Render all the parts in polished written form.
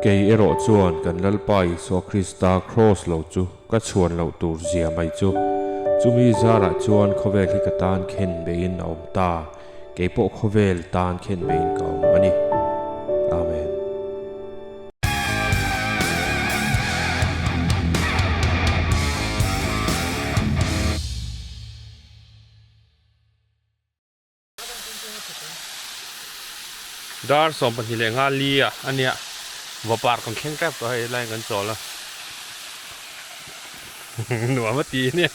Kei erawh chuan kan Lalpa Isua Krista kraws lo chu ka chhuan loh tur zia mai chu. Chumi zarah chuan khawvel hi ka tan khen beiin a awm ta. Kei pawh khawvel tan khen beiin ka awm a ni. Amen. Dar 25 leh nga li ah a nia vapar kan thleng tep tawh hei helai kan chawl a nuam a ti a nia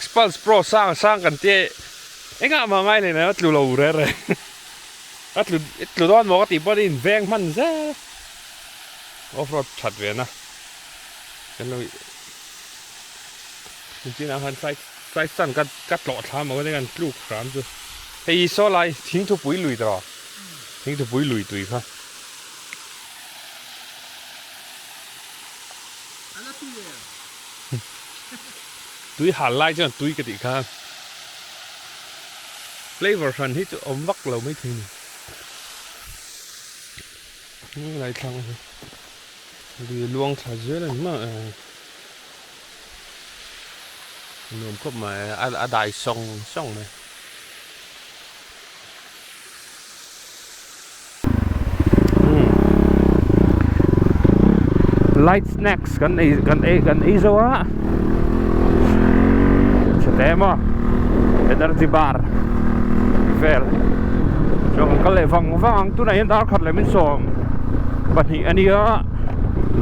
Xpulse Pro sang sang kan tia engah mah ngai leh a tlu lo reh reh a tlu tlu dawn maw ka tih pawh a inveng hman zel off road that ve na kan lo Chinah khan sai sai san ka ka tlawh thla maw ka kan tluk hram chu hei saw lai thingthupui lui tawh thingthupui lui tui kha tui hal lai chuan tui ka tih kha flavor hran hi chu awm vak lo mai thei ni lai thlang hi lui luang thla zel a ni maw. Nuam khawp mai a dai sawng sawng mai. Light snacks kan ei kan ei kan ei zo a chhe te maw energy bar vel chuan kan kal leh vang vang ang tunah hian dar khat leh min sawm pahnih a nia.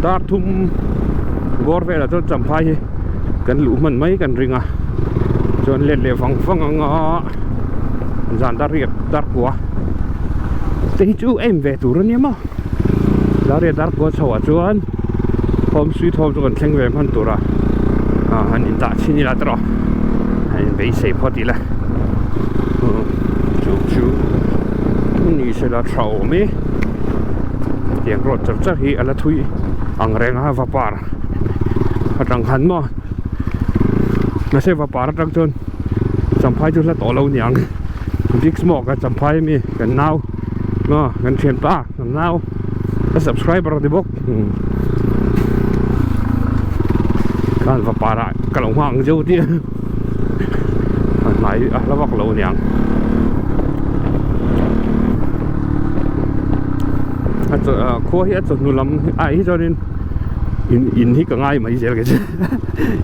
Dar thum bawr velah chuan champhai hi kan luh hman mai kan ring a chuan let leh vang vang ang a zan dar riat dar kua te hi chu em ve tur a nia maw dar riat dar kua chho ah chuan home sweet home chu kan thleng ve hman tur a ah han in dah chhin ila tawh han in beisei phawt ila chu chu ni sela tha awm e. Tiang road char char hi a la thui ang reng a vapar atang khan maw mahse vapar atang chuan champhai chu hla tawh lo niang big smoke a champhai ami kan nau maw kan thianpa kan nau ka subscriber a ni bawk khan vapar ah ka lo nghak ang zeuh tih a hnai a hla vak lo niang. A chaw ah khua hi a chawhnu lam ah hi chuanin in in hi ka ngai mai zel ka che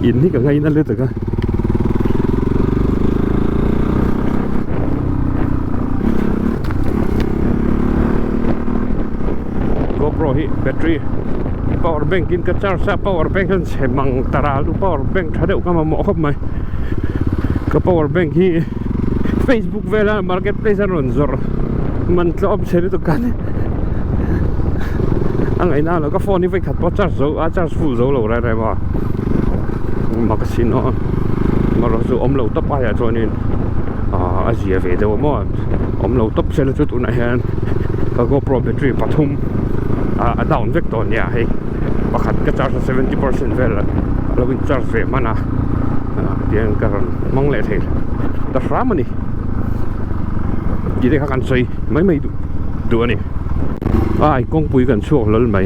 in hi ka ngaina lutuk a. GoPro hi battery power bank in ka charge a power bank hian chhe mang ta ral chu power bank tha deuh ka mamawh khawp mai ka power bank hi Facebook vela market place a rawn zawrh man tlawm chhe lutuk khan a ngaihna lo ka phone hi vawikhat pawh charge zo a charge full zo lo reng reng a mak a sin aw amaherawhchu chu awm lo tawp aiah chuanin ah a zia ve deuh a maw awm lo tawp sela chu tunah hian ka GoPro battery pathum ah a down vek tawh nia hei pakhat ka charge a 70% vel a lo in charge ve hman a ah tiang ka rawn hmang leh thei ta hram a ni tih te kha kan sawi mai mai duh duh a ni ai kawngpui kan chhuak hlawl mai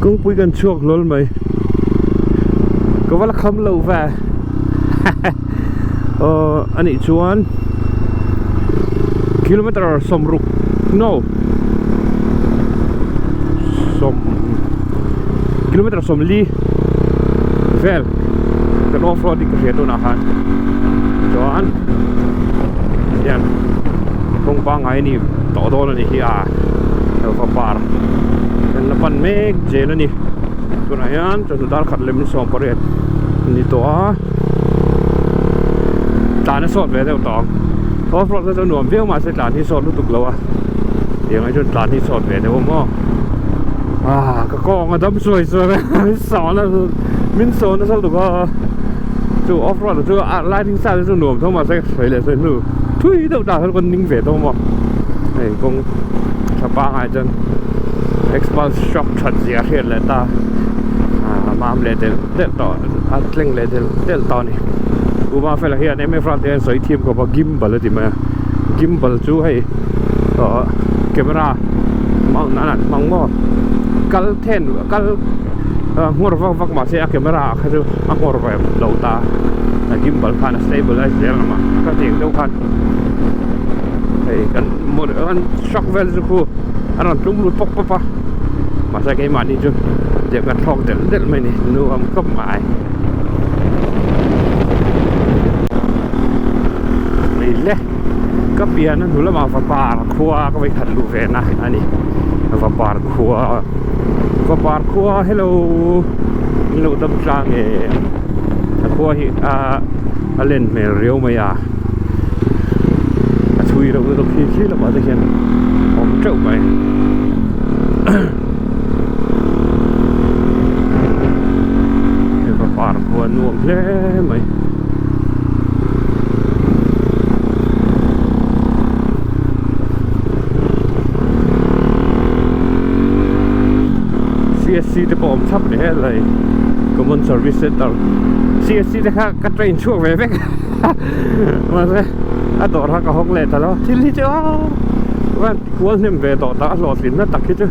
kawngpui kan chhuak hlawl mai ka va la kham lo ve aw a nih chuan kilometer sawmruk no sawm kilometer sawmli vel kan off road hi ka hria tunah khan chuan hian kawng pangngai a ni tawh dawn a ni hi a va par kan la pan mek zel a ni tunah hian chawhnu dar khat lem 18 a ni tawh a tlan a sawt ve deuh tawh ang off road te chu nuam viau mahse tlan hi sawt lutuk lo a tiang ai chuan tlan hi sawt ve deuh a maw ah ka kawng a dam suai suai a min sawn a min sawn nasa lutuk a chu off road chu a lightning style chu nuam tho mahse sawi leh sawi hnu thui deuh tah khan kan ning ve tawh maw hei kawng tha pangai chuan expulse shock that zia hriat leh ta ah mam leh del del tawh a tleng leh del del tawh a ni Uma fela hian mf ral te hian sawi thiam khawp a gimbal a ti mai a gimbal chu hei. Camera mount nan an hmang maw kal then kal nghawr vak vak mahse a camera ah kha chu a nghawr ve lo ta a gimbal khan a stabilize zel ang a ka tih ang deuh khan hei kan kan shock vel chu khu a rawn tlum lut pawp pawp a mahse keimahni chu tiang kan thlawk delh delh mai a ni nuam khawp mai. Eile ka pian a hnu lamah vapar khua ka vawi khat luh ve na a ni vapar khua vapar khua hello in lo dam tlang e a khua hi a a len hmel riau mai a a chhui reuh lutuk khi khi lamah te hian awm teuh mai. Vapar khua nuam hle mai. CSC te pawh awm chhap ni helai Common Service Center CSC te kha ka train chhuak ve vek mahse a dawr kha ka hawng leh ta lo thil hi chu aw kual hnem ve tawh tak a hlawhtlinna tak hi chu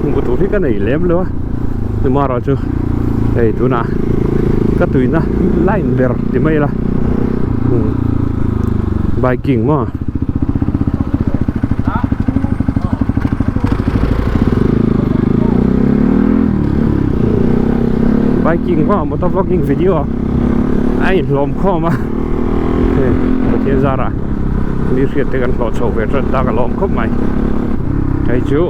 hmuh tur hi ka nei lem lo a tomorrow chu hei tunah ka tuina line ber ti mai ila biking maw biking maw motor vlogging video a inhlawm khawm a hei Pathian zarah mi hriat te kan hlawh chho ve tan ta ka lawm khawp mai hei chu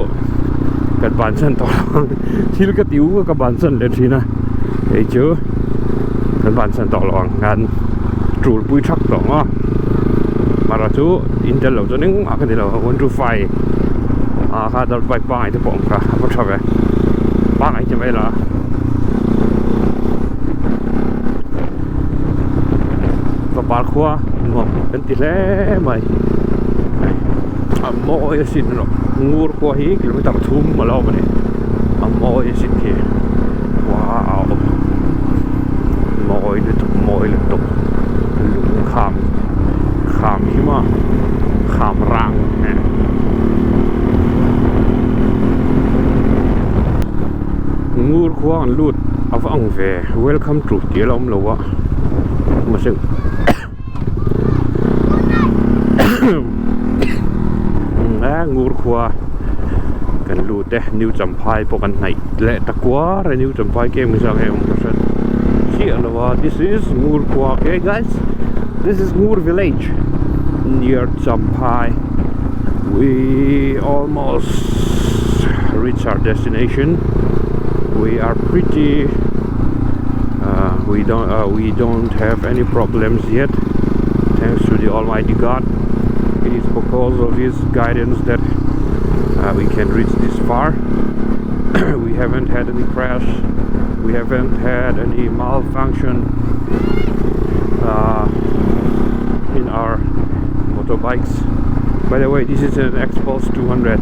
kan bansan tawh lo ang thil ka ti u a ka bansan leh thin a hei chu kan bansan tawh lo ang kan tul pui thak tawh ang aw mara chu in tel lo chuan engmah ka ni lo 125 ah kha dirt bike pangai te pawh awm kha a va tha ve pangai ti mai la. Vapar khua nuam kan ti hle mai a mawi asin rawh ngur khua hi kilometer thum a lo awm a ni a mawi asin khi wow mawi lutuk mawi lutuk lung kham kham hi maw kham rang ngur khua an lut a va ang ve welcome to tih a la awm lo a mahse a ngur khua kan lut e new champhai pawh kan hnaih leh ta kuar a new champhai ke engmah zat nge awm ka hre chiah lo a this is ngur khua okay guys this is ngur village near champhai we almost reach our destination we are pretty uh, we don't uh, we don't have any problems yet thanks to the almighty god it is because of his guidance that uh, we can reach this far we haven't had any crash we haven't had any malfunction uh, in our motorbikes by the way this is an Xpulse 200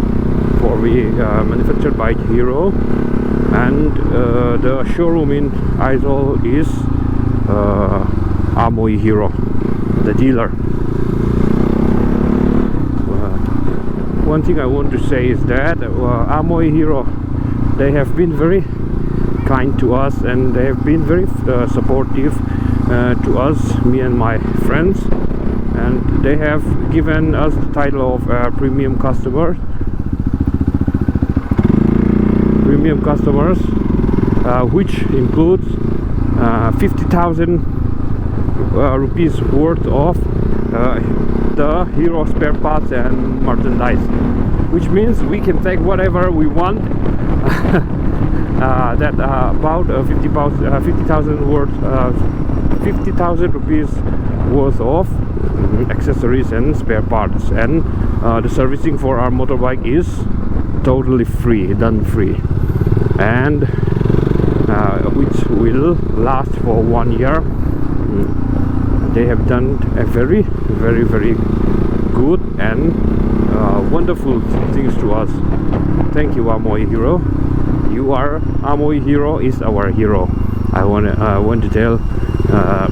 for we uh, manufactured by Hero and uh, the showroom in Aizawl is uh, Amui Hero the dealer uh, one thing I want to say is that uh, Amui Hero they have been very kind to us and they have been very uh, supportive uh, to us me and my friends and they have given us the title of uh, premium customers premium customers uh, which includes uh, 50,000 uh, rupees worth of uh, the hero spare parts and merchandise which means we can take whatever we want uh, that uh, about uh, 50 pounds, uh, 50,000 worth uh, 50,000 rupees worth of accessories and spare parts and uh, the servicing for our motorbike is totally free done free and uh, which will last for one year mm. they have done a very very very good and uh, wonderful things to us thank you Amoy Hero you are Amoy Hero is our hero I want to I want to tell uh,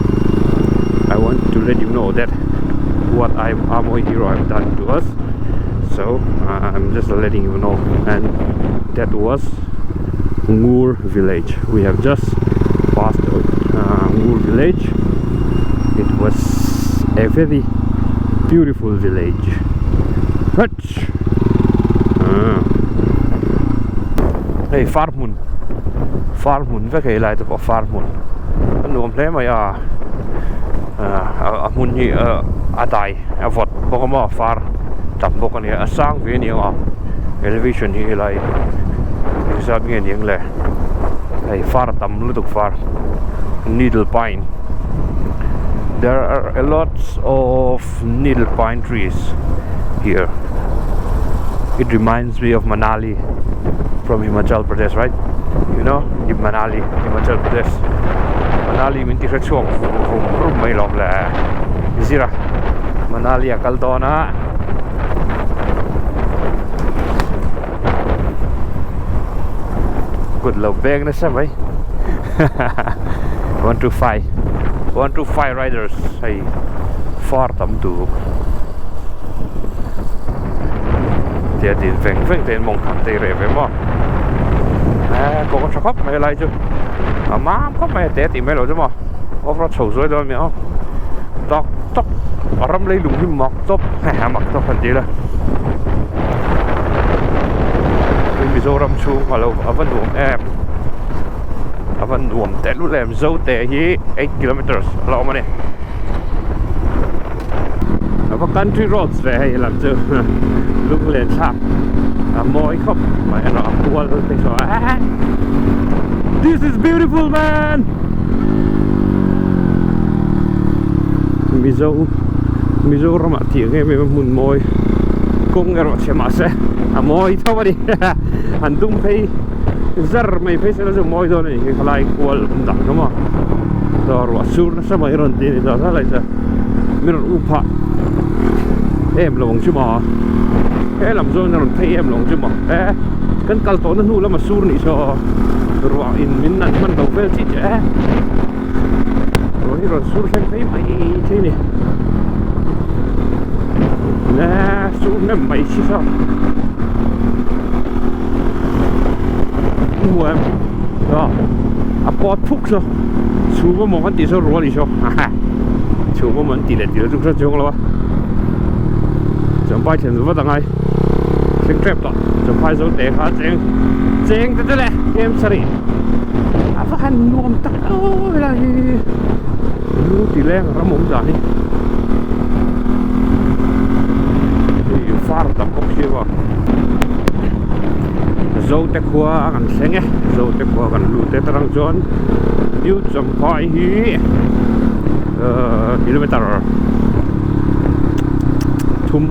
I want to let you know that what I'm Amoy Hero have done to us So I'm just letting you know and that was Ngur village. We have just passed uh, Ngur village. It was a very beautiful village. Hutch! Ah. Hei far hmun far hmun vek hei lai te pawh far hmun a nuam hle mai a ah a hmun hi a dai a vawt bawk a maw far tam bawk a nia a sang ve a ni ang a elevation hi helai engzat nge ni ang le hei far a tam lutuk far needle pine there are a lot of needle pine trees here it reminds me of Manali from Himachal Pradesh right you know in Manali Himachal Pradesh Manali min ti hre chhuak rum rum mai lawm le zira Manali a kal dawn a kut lo beng nasa mai 125 125 riders hei far tam tur tia din veng veng te in mawng kham te reh ve maw eh kawng a tha khawp mai helai chu a mam khawp mai a te tih mai loh chu maw off road chho zuai dawn a ni a tak tak a ram leilung hi mak tawp a mak tawp han ti ila Mizoram chhung a lo a va nuam em a va nuam tehlul em Zote hi eight kilometers a la awm a ni. A va country roads ve hei lam chu lunglen thlak a mawi khawp mai erawh a kual te saw a this is beautiful man Mizo Mizoram ah tih ang em em a hmun mawi kawng erawh chhe mahse a mawi tho a ni han dum phei zar mai phei se la chu mawi dawn a ni hi khalai kual awm dang kha maw dawr ruah sur nasa mai rawn ti a ni ta lai chuan min rawn up phah em lo ang chu maw he lam zawn a rawn phei em lo ang chu maw e kan kal tawhna hnu lama sur nih saw ruah in min nan hman lo vel chi che e ruah hi rawn sur thleng phei mai thei a ni le sur hnem mai si saw hmu em a pawt phuk saw chhum emaw kan tih saw rual i saw chhum emaw an tih leh tih loh chu ka hre chuang lo a champhai thlen vat a ngai thleng tep tawh champhai zo te kha cheng cheng te te leh kem sarih a va han nuam tak aw helai hi lu ti leng ram awm dan hi hei far tam bawk si a Zote khua kan thleng e Zote khua kan lut e tarang chuan New Champhai hi ahh kilometer thum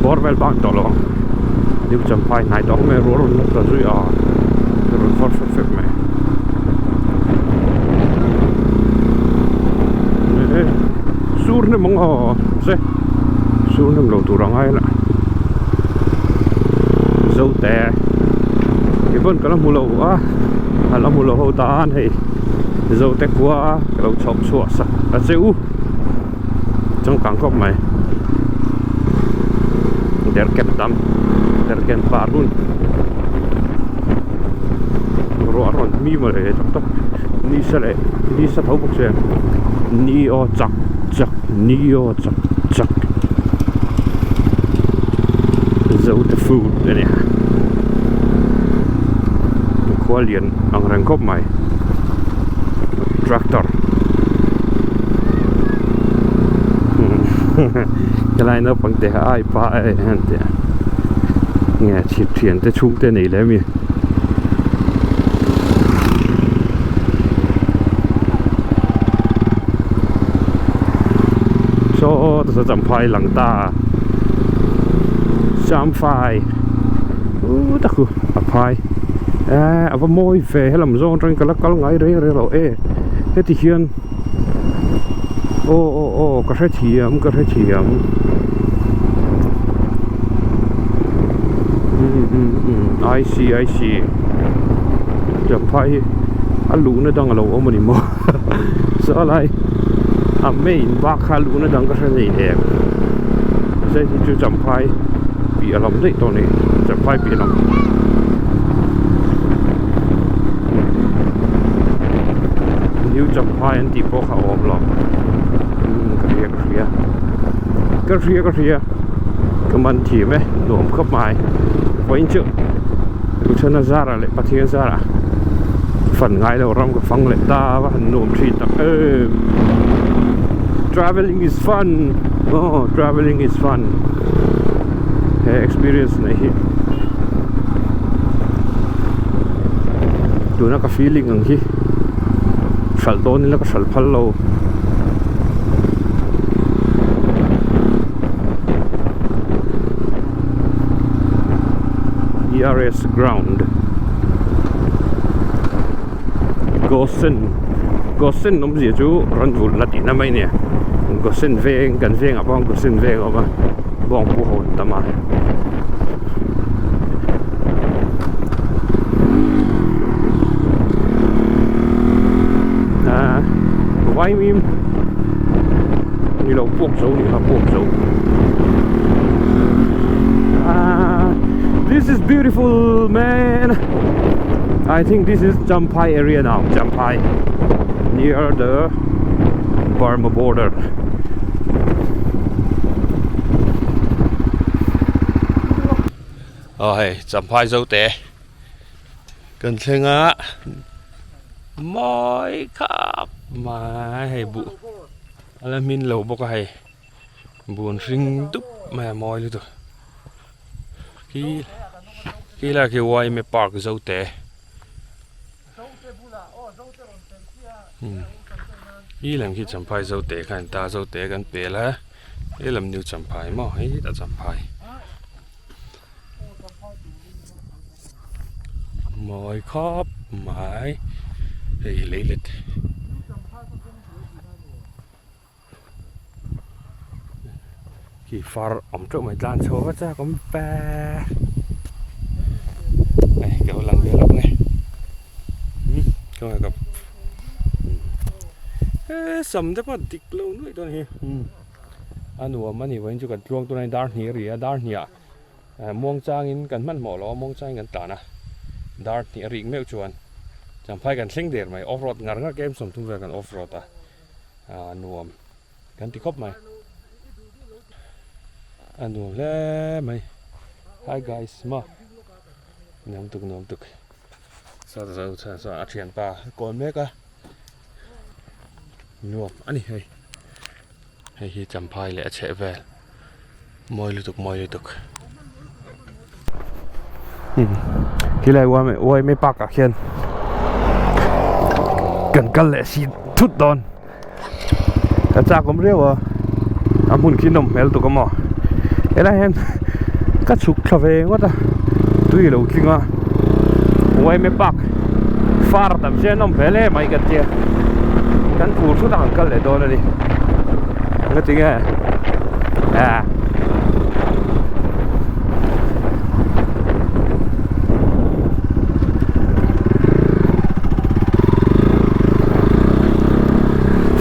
bawr vel bak tawh lo ang New Champhai hnai tawh mai rual rawn la tla zui a rawn far fep fep mai sur hnem ang aw se sur hnem lo tur a ngai la Zote keipawn ka la hmu lo a a la hmu lo ho tan hei Zote khua ka lo chhawp chhuah sak a che u changkang khawp mai derhken tam derhken par hun ruah rawn mi mawle tak tak ni sa leh ni sa tho bawk sia ni aw chak chak ni aw chak chak Zote food a ni khua lian ang reng khawp mai tractor helai naupang te kha ai pa e an ti a nge chhip thian te chhung te nei leh ami. Saw ta champhai lang ta champhai u tak chu a phai eh a va mawi ve helam zawng atangin ka la kal ngai reng reng lo e heti hian aw aw aw ka hrethiam ka hrethiam umm umm umm I see I see champhai hi a luhna dang a lo awm a ni maw saw lai a main bak kha luhna dang ka hre nei em hei hi chu champhai. piah lam daih tawh a ni Champhai piah lam. New Champhai an tih pawh kha a awm lo umm ka hria ka hria ka hria ka hria ka man thiam e nuam khawp mai vawiin chu Ruthana zara leh Pathian zara fan ngai lo ram ka fang leh ta a han nuam thin tak em travelling is fun aw travelling is fun he experience neih hi tuna ka feeling ang hi hralh dawn ila ka hralh phal lo. ERS ground Gosen Gosen awmzia chu rawn vulh la tihna mai nia Gosen veng kan vengah pawh Gosen veng a awm a bawngpu ho an tam a. Ah vaimim ni lo puak zo ni kha puak zo ah this is beautiful man I think this is Champhai area now Champhai near the Burma border Aw hei Champhai zo te kan thleng a mawi khap mai hei buh a la hmin lo bawk a hei buan hring dup mai a mawi lutuk khi khi lai khi yma park zo te. I lam khi Champhai Zote kha an ta Zote kan pel a he lam new Champhai maw hei hetah Champhai mawi khawp mai hei leilet. Khi far awm teuh mai tlan chho va chak awm pe hei ka lo lang ve lawk nge umm ka ka he sam te pawh dik lo nuaih dawn hi umm a nuam a ni vawiin chu kan tluang tur a ni dar hnih a ri a dar hnih ah muang changin kan hmanhmawh lo a muang changin kan tlan a dar hnih a rik meuh chuan champhai kan thleng der mai off road ngar ngar kem 30 vel kan off road a. a nuam kan ti khawp mai a nuam hle mai hi guys maw nuam tuk nuam tuk saw saw saw a thianpa a kawn mek a nuam a ni hei hei hi champhai leh a chheh vel mawi lutuk mawi lutuk khilai yma park ah khian kan kal leh si thut dawn ka chak awm riau a a hmun khi nawm hmel tuk a maw helai hian ka chhuk thla ve ngawt a tui a lo tling a yma park far tam sia nawm hmel em mai ka tia kan fur thut a kan kal leh dawn a ni nga tinge ah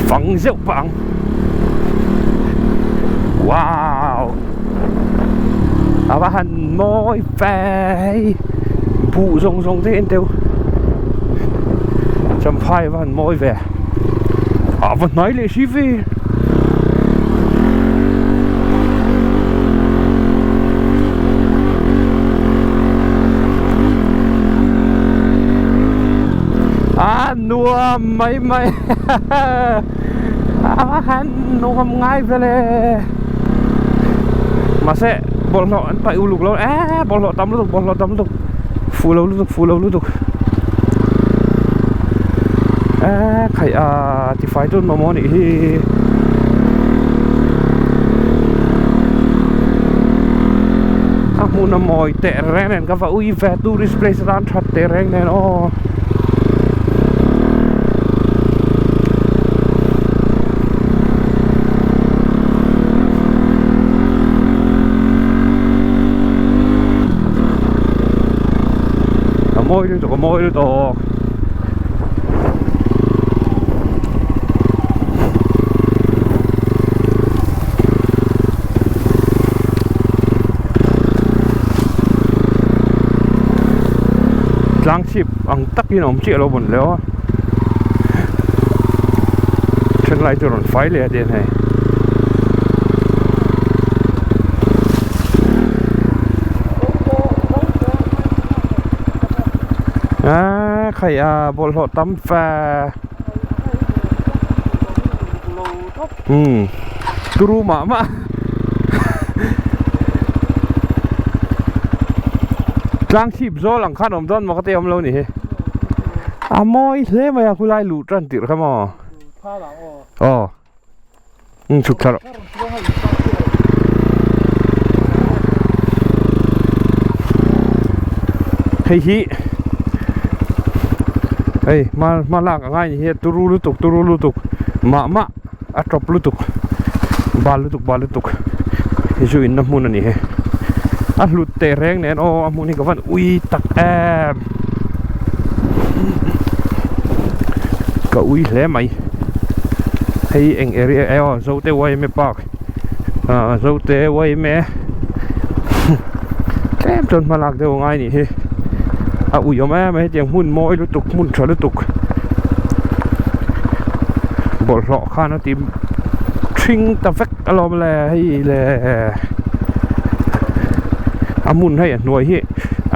fang zeuh pah ang wow a va han mawi fai buh zawng zawng te en teuh champhai a va han mawi ve a va hnai leh si ve. A nuam mai mai a va han nuam ngai vele mahse bawlhhlawh an paih uluk lo eee bawlhhlawh tam lutuk bawlhhlawh tam lutuk fuh lo lutuk fuh lo lutuk eee khaih a tifai tun mamawh anih hi. A hmun a mawi teh reng nen ka va ui ve tourist place atan that teh reng nen aw. A mawi lutuk a mawi lutuk. Tlang chhip ang takin a awm chiah lo bawn leh aw. Then lai chu a rawn fai leh a tiang hei. Aaa khai a bawlhhlawh tam fa. Umm turu mah mah tlang chhip zawl ang khan awm dawn maw ka ti awm lo ni hi a mawi hle mai a khulai luh tan tirh kha maw aw umm chhuk thla rawh. Hei hi hei hma hma lak a ngai ni hi turu lutuk turu lutuk mah mah a tawp lutuk bal lutuk bal lutuk hei chu inna hmun a ni hei a hlut teh reng nen aw a hmun hi ka van ui tak em ka ui hle mai hei eng area aw Zote yma park ah Zote yma tlem chuan hma lak deuh a ngai nih hi a ui awm em a hetiang hmun mawi lutuk hmun tha lutuk bawlhhlawh khan a ti thing ta vek alawm le hei le a hmun hei a hnuai hi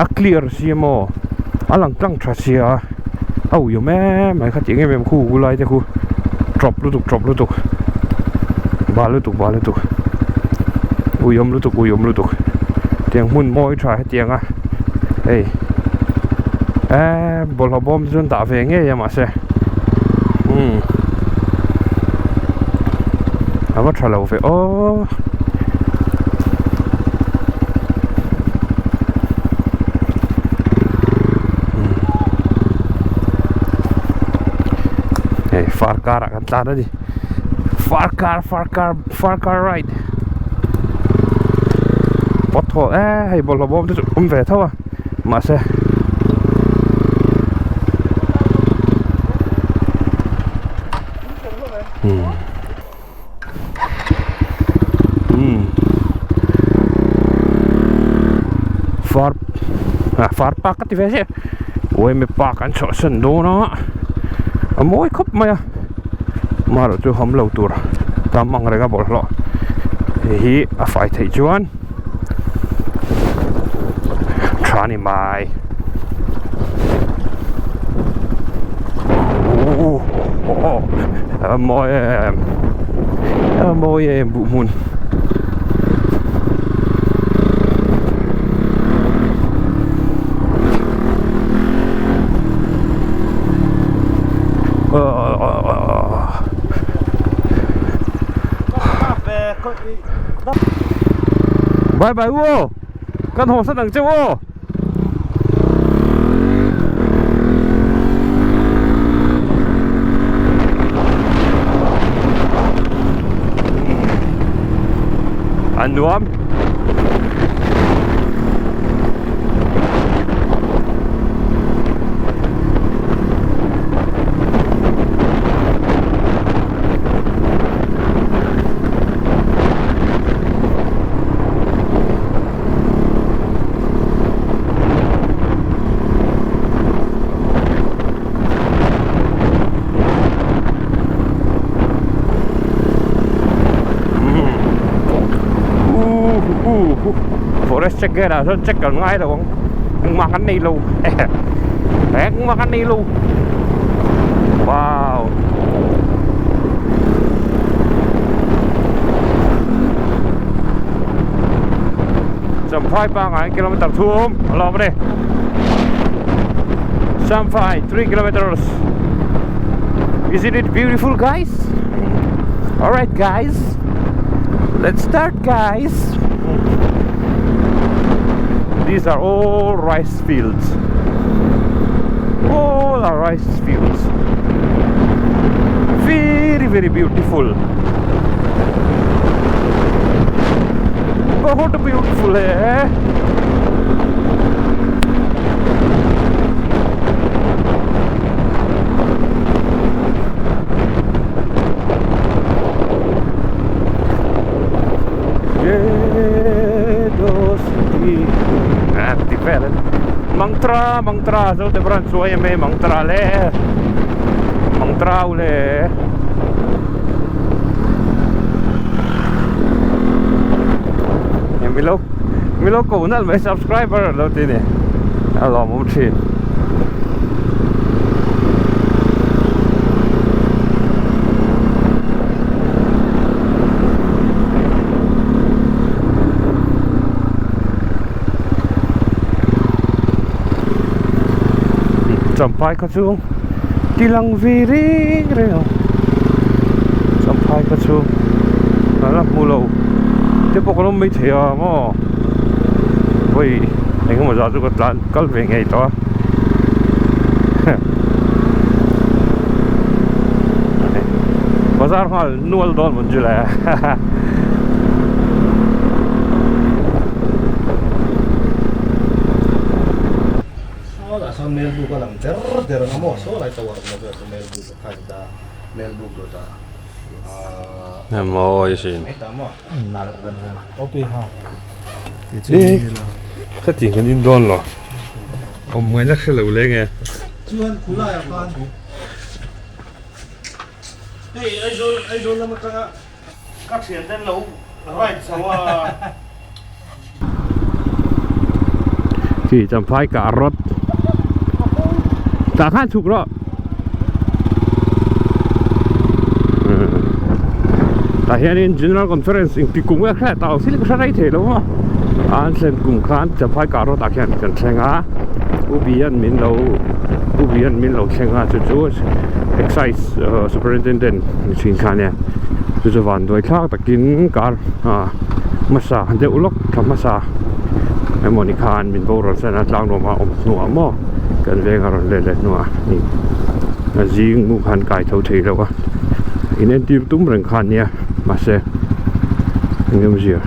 a clear si maw a lang tlang tha sia a ui awm em mai kha tih em em khu khu lai te khu tawp lutuk tawp lutuk bal lutuk bal lutuk ui awm lutuk ui awm lutuk tiang hmun mawi tha hetiang a hei eee bawlhhlawh bawm te chuan dah ve ngei a mahse umm a va tha lo ve aw. Hei far kar ah kan tlan a ni far kar far kar far kar ride pawt thaw e hei bawlhhlawh bawm te chu awm ve tho a mahse umm umm far ah far park ka ti ve chiah yma park an chhuahsan dawn a a mawi khawp mai a amaherawh chu hawm lo tur tam ang reng a bawlhhlawh hei hi a fai theih chuan tha ni mai a mawi em a mawi em buh hmun. Bye bye u aw kan haw san ang che u aw. A nuam. Forest check vel ah chuan check kan ngai lo ang engmah kan nei lo engmah kan nei lo wow. Champhai pangai kilometer thum a lawm a ni Champhai 3 kilometers Isn't it beautiful guys? Alright guys Let's start guys These are all rice fields All are rice fields Very very beautiful बहुत beautiful है ये दोस्ती Mangtra Mangtra Zote branch chu yma Mangtra le Mangtra u le milo milo ko nal mai subscriber lo ti ni a lawm awm thin. Champhai kha chu ti lang ve reng reng ang Champhai kha chu a la hmu lo te pawh ka lo mai thei a maw vawi eng emaw zah chu ka tlan kal ve ngei tawh a bazar nghal nual dawn mawn chu le Saw sawn Melbuk a lang der der ang a maw saw lai tower awmna vel chu Melbuk a kha ta Melbuk dawt a ahh mawi asin khatiang kan in dawn lo awm ngaihna hre lo leng e. Chuan khulaiah khan hei Aizawl Aizawl lam atanga ka thian ten lo ride chho a. Khi champhai kah rawt tah khan chhuk rawh tah hianin general conference engti kum nge hriat tah thil ka hre rei thei lo a an thlen kum khan champhai kah rawt ah khian kan thleng a U Bian min lo U Bian min lo thleng a chu chu excise superintendent ni thin kha ania chu chu vanduai thlak takin kar hmasa deuh lawk thla hmasa emawni khan min boral san a tlang ruam a awm hnuah maw kan veng a rawn let leh hnuah ni a zing mu khan kai tho thei lo a in entir tum reng kha ania mahse eng awmzia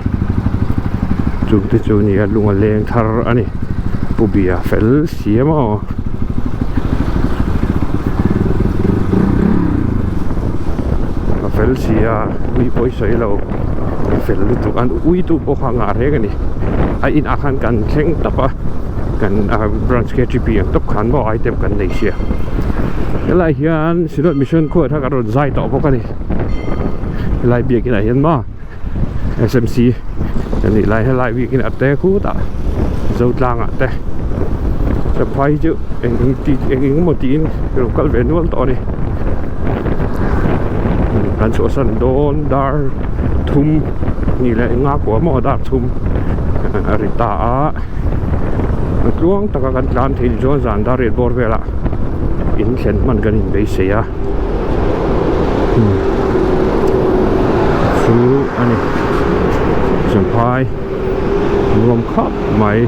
chung te chu nia lung a leng thar a ni pu bia fel si a maw. A fel si a ui pawh i sawi lo a fel lutuk an ui tu pawh kha a ngah reng a ni a inah khan kan thleng tawp a kan branch ktp ang tawp khan maw item kan nei sia helai hian synod mission khuaah khan kan rawn zai tawh bawk a ni helai biakin ah hian maw smc kan nih lai helai biakin ah te khutah zotlang ah te champhai hi chu eng eng ti eng eng emaw tiin ka lo kal ve nual tawh a ni kan chhuahsan dawn dar thum ni leh enga kuah maw dar thum a ri ta a a tluang taka kan tlan thei chuan zan dar riat bawr velah in thlen hman kan inbeisei a. Chu a ni Champhai nuam khawp mai.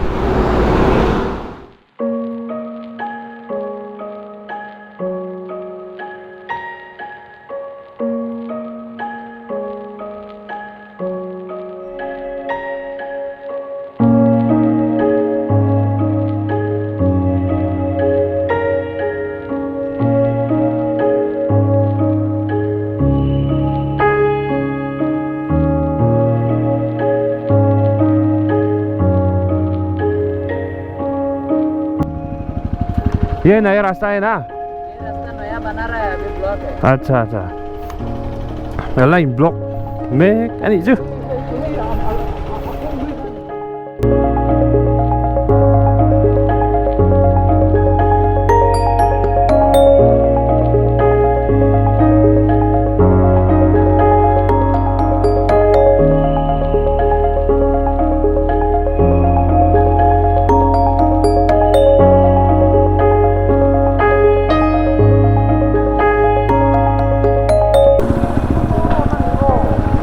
ये नया रास्ता है ना ये रास्ता नया बना रहा है अभी ब्लॉक है अच्छा अच्छा line block mek a nih chu.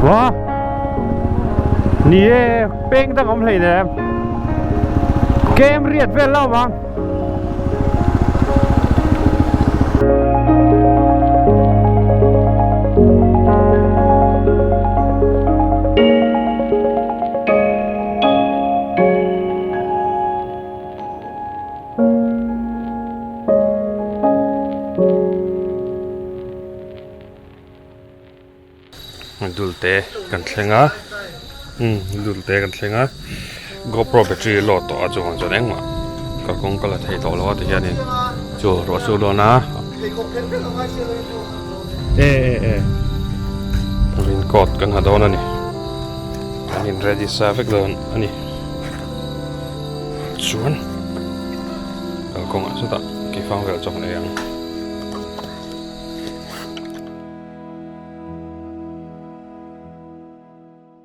Wa ni e peng dang awm hleinem kem riat vel lo ang. Dulte kan thleng a umm dulte kan thleng a gopro battery load tawh a chuvang chuan engmah Kalkawng ka la thei tawh lo a ti hianin chu ruah sur dawn a. E e e. Rain coat kan ha dawn a ni. Kan in ready sa vek dawn a ni. Chuan kalkawngah chutah keifang vel chawk nei ang.